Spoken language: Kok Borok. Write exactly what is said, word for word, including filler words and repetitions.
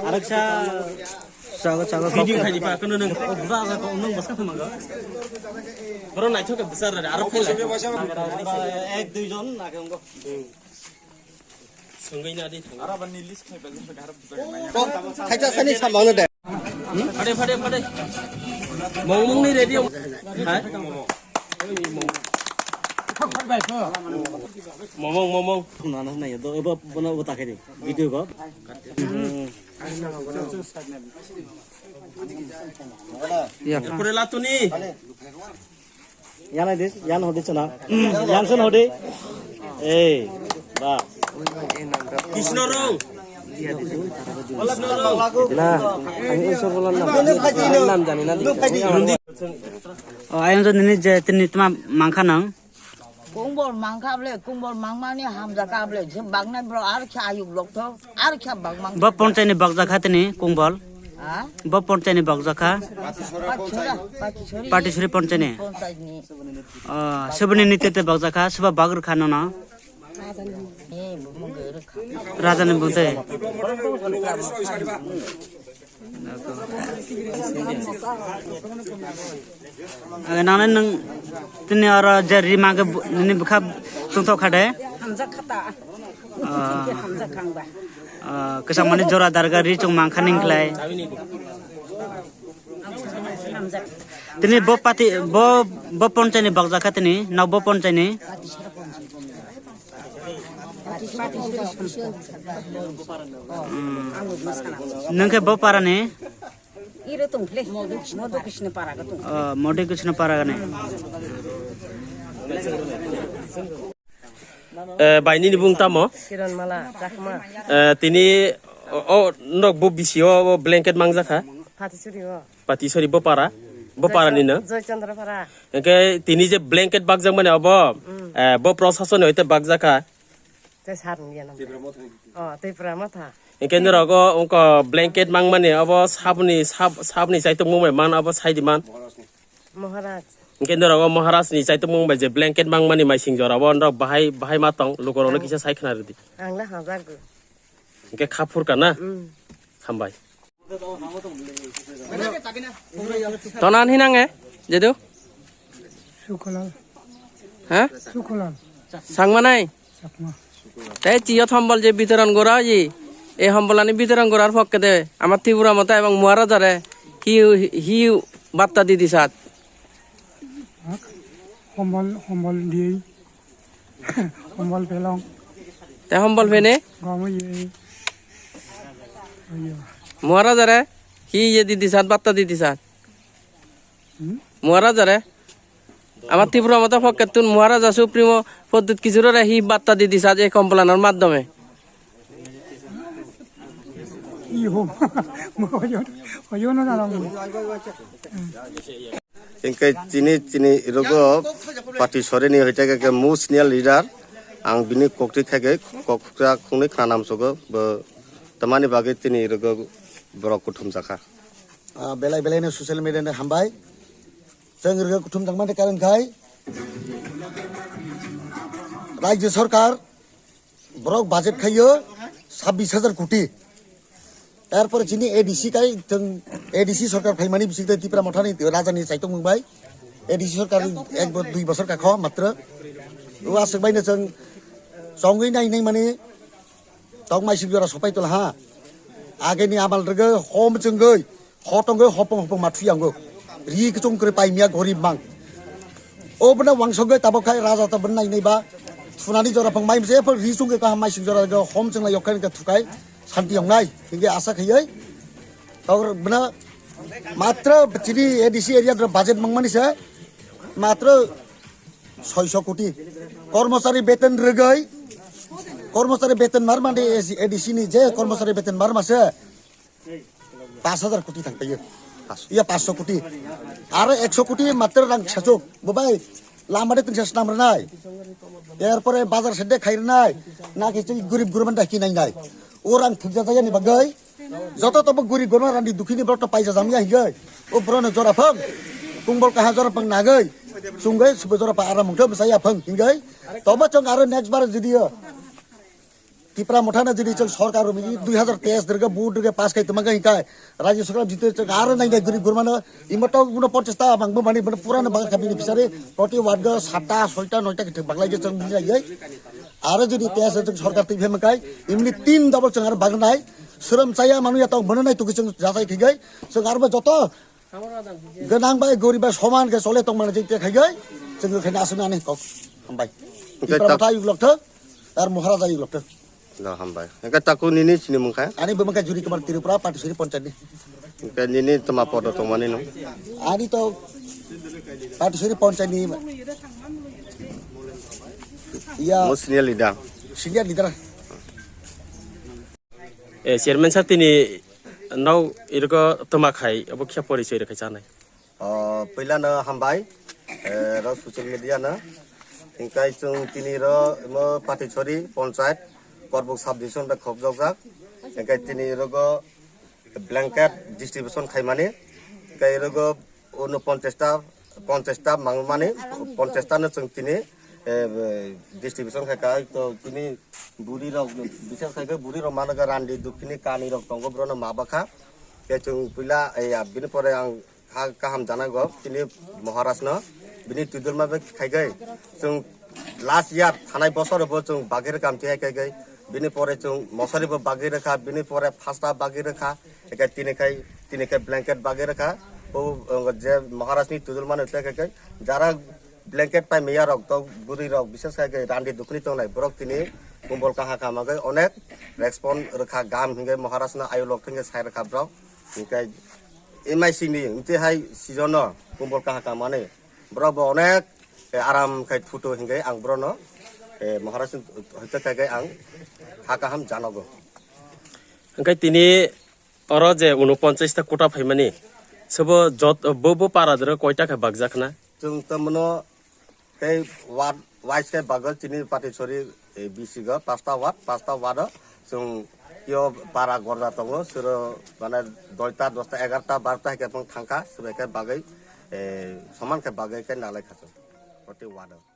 Araksa chago chago video kok khai di pa kono nang. Bura ga ko nang basa thama ga. Boro naithok ke besar re aro phela. Ek dui jon na ke ongo. Sangwi na di thang. Aro ban ni list khai ba. Khaita sani samang de. Phade phade phade. Mong mong ni ready. Hai. Momong momong. Nana nai do ebo bono bo takai de. Video ko. Ya. Kore latuni. Yan ai dis, yan hodi chana. Yan sun hodi. Eh, ba. Krishna rong. Krishna rong. Na, ang isor bolan nam. Nam jani na. O, ayang so nini je tini tma mangkha nang. Kungbol mangkha ble, kungbol mangmani hamjakha ble, je baknai bro ar khe ayuk lokthok, ar khe bakmang. Bo ponchaini bakjakha tini kungbol. Ha? Bo ponchaini bakjakha. Pachora, pachori. Patisori ponchaini. Ponchaini. Ah, seboni nitete bakjakha, seba bagrikha nono. Eh, bumung gerikha. Rajani bute. Ang nang nang tini oro je ri mage nini bwkha tungthok kha de. Hamjak khata. Ah. Hamjak khang ba. Ah, kwchangmani jora darga ri chung mangkha ning klai. Hamjak. Tini bo pati bo bo ponchaini bakjakha tini, no bo ponchaini. Nung khe bo parani? Iro tong phle. Modu Krishna para ga tong. Oh, Modu Krishna para gani. Eh, bai nini bung tamo? Kiran Mala, Chakma. Eh, tini o, o nok bo bisi o, o blanket mangjakha. Phatisuri o. Patisori bo para, bo para ni no. Joy Chandra para. Engke tini je blanket bakjak mani abo, eh, bo prosason hoite bakjak kha. Te sar ni ano. Oh, Tipra Motha. Engke ni rogo ongko blanket mang mani abo sabni sab, sabni chaitok mung bai man abo saidi man. Maharaj. Engke ni rogo Maharaj ni chaitok mung bai je blanket mang mani mai sing jora bo nrok bahai, bahai ma tong luko rok no kisa sai khna rwdi. Ang la hajak go. Engke kha phur kana? Hambai. Tonan hinang e, jedu? Sukolal. Ha? Sukolal. Sangmanai? Chakma. Te chiyo thombol je bitoron gora ji. E hombolani bitoron gorar phokke de. Ama Tripura mota ebong Muara jare. Hi, hi batta didi sat. Hombol, hombol di. Hombol pelong. Te hombol pene? Gomo ye. Ayo. Muara jare? Hi ye didi sat, batta didi sat. Hmm? Muara jare? Ama Tripura mata phokke tun Muara ja Supremo Pradyut Kishore hi batta didi sat e complain or maddhome. Iyo. Oyo, oyo no na. Hingke chini, chini rogo party sorini hoite ke, ke mu senior leader. Ang bini kokti khaike kok khukra khungnwi khna namsogo bo tamani bagwi tini rogo borok kuthum jakha. Ah, belai belai no social media ni hambai. Chwng rogo kuthum jakmani karon khai Rajya Sarkar borok budget khaio sabbish hajar koti. Erpore chini A D C kai chwng A D C sarkar phaimani bisingtwi Tipra Mothani rajani chaitok mungbai. A D C sarkar ek bo-, dui bosor kakho matro. O aswk baino chwng chongwi nai nai mani tongmai sik jora sopai tol ha. Ageni amal rwgwi hom chwngwi. Hotongwi hopong hopong ma thuyango. Ri kchung kwrwi paimya gorib mang. O bwna wangsogwi tabok khai raja ta bwna nai nai ba. Thunani jora phang mai mse phal ri chungwi kaham mai sing jora go hom chwngla yokhai ka thukai santi yongnai. Hingke asa khaiwi. Tabok bwna matro chini A D C area dro budget mangmani se. Matro soiso koti. Kormochari beton rwgwi. Kormochari beton marmani A D C ni je kormochari beton marma se. Pash hajar koti thang paio. Iya pash koti. Aro ekso koti matro rang sachok. Bo bai lama de tingsa snam rwnai. Erpore bazar sede khai rwnai. Na ke chini gurib gurban da kinai nai. O rang thukja jaya ni bagwi. Joto tobo gurib gurban randi dukhi ni borok to paija jamya hingoi. O borok no jora phang. Kungbol kaha jora phang nagoi. Chungoi subo jora pa aram mungtho bwsai ya phang hingoi. Tobo chong aro next bar jodi yo. Tipra Motha na jodi chwng sorkar rwmani dui hazar teis dirga vote dirga pass khai tongma khai khai, Rajya Sabha jito chwng aro nai nai guri gurmano, imo to uno ponchas ta bang bo mani bo pura no bang kha bini bisari, proti ward go satta soita noita khe bang lai je chwng bini lai. Aro jodi teis chwng sorkar twi phema khai, imni tin double chwng aro bang nai, suram chaya manu ya tong bono nai tuki chwng jasai khigai, chwng aro bo joto gwnang bai gorib bai soman khe chole tongmani jeng te khaigai, chwng khe aswk nani kok. Hambai. Hwnkhe Tipra ta- Motha ayuk lokthok, ar Maharaja ayuk lokthok. No, hambai. Hwnkhe taku nini sini mungkha? Ani bumung khe Juri Kumar Tripura, Patisuri Ponchani. Hwnkhe nini toma podo tongmani no? Ani to Patisuri Ponchani. Ya. Mo senior leader. Senior leader. Eh, chairman sir, tini nau irgo toma khai, abo khe porichoi rwkhai chanai. Oh, puila no hambai, eh, ro social media no. Hingkai chwng tini ro mo Patisori Ponchayat, Korbuk Sub Division bai khobjokjak. Hingkai tini rogo blanket distribution khaimani. Hingkai rogo Uno ponchas ta, ponchas ta mangmani, ponchas ta no chwng tini, eh, distribution khai ka, to tini buri rok, bises khai khe buri rok mano khe randi dukhini kani rok tongo, bro no ma bakha. Ke chwng puila, eh, ya, bini pore ang ha kaham jana go, tini Maharaj no, bini tudul ma be khai khe chwng last year thanai bosor bo chwng bagir kam thai khai khe, bini pore chwng mosari bo bagir kha, bini pore phasta bagir kha. Eke tini khai, tini khai blanket bagwi rwkha. O, o, je Maharaj ni tudul mano te khai khai. Jara blanket pai maya rok to bwrwi rok bises khai khai randi dukhni tongnai borok tini kumbol kaha kama khai onek respond rwkha gam hingai Maharaj no ayolok hingai sai rwkha borok. Hingai M I C ni mte hai season no kumbol kaha kamani borok bo onek, eh, aram khai thuto hingai ang borok no, eh, Maharaj hoite khai khai ang ha kaham janogo. Hingke tini oro je unoponchas ta kota phaimani, sabo jot-, bo, bo para doro koita khe bakjak na? Chwng tamno tei ward wise khe bagwi chini Patisori, eh, B C go pasta ward, pasta ward o chwng yo para gorja tongo, sero mane doita, dosta, egarta, barta hai khe thangkha, sero khe bagwi, eh, soman khe bagwi khe nalai kha chwng proti ward o.